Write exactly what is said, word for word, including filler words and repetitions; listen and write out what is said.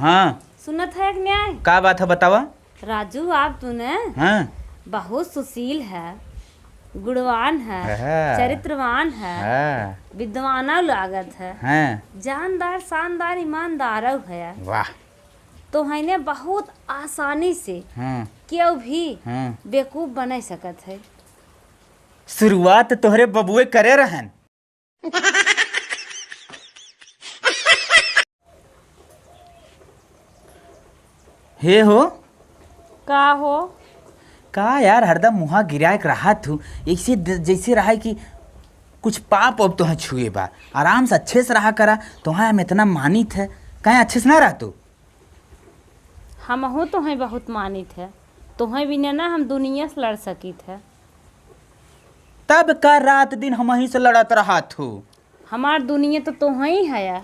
हाँ। सुनत है कि नाहीं? का बात है, बतावा। राजू, आप तूने हाँ। बहुत सुशील है, गुणवान है, हाँ। चरित्रवान है, हाँ। विद्वानौ लागत है, हाँ। जानदार, शानदार, ईमानदारौ है। वाह। तोहैं बहुत आसानी से हाँ। केहू भी हाँ। बेवकूफ बनाइ सकत है। शुरुआत तोहरे बबुए करे रहन। हे हो। का हो? का यार, हरदम मुँहा गिराए के रहत हू, ऐसे द-, जैसे रहा है कि कुछ पाप अब तोहैं छुए बा। आराम से अच्छे से रहा करा, तोहैं हम इतना मानित है, काहे अच्छे से ना रह तू? हमहू तोहैं बहुत मानित है, तोहैं बिना ना हम दुनिया से लड़ सकित है। तब का रात दिन हमहीं से लड़त रहत हो? हमार दुनिया तो तोहैं है।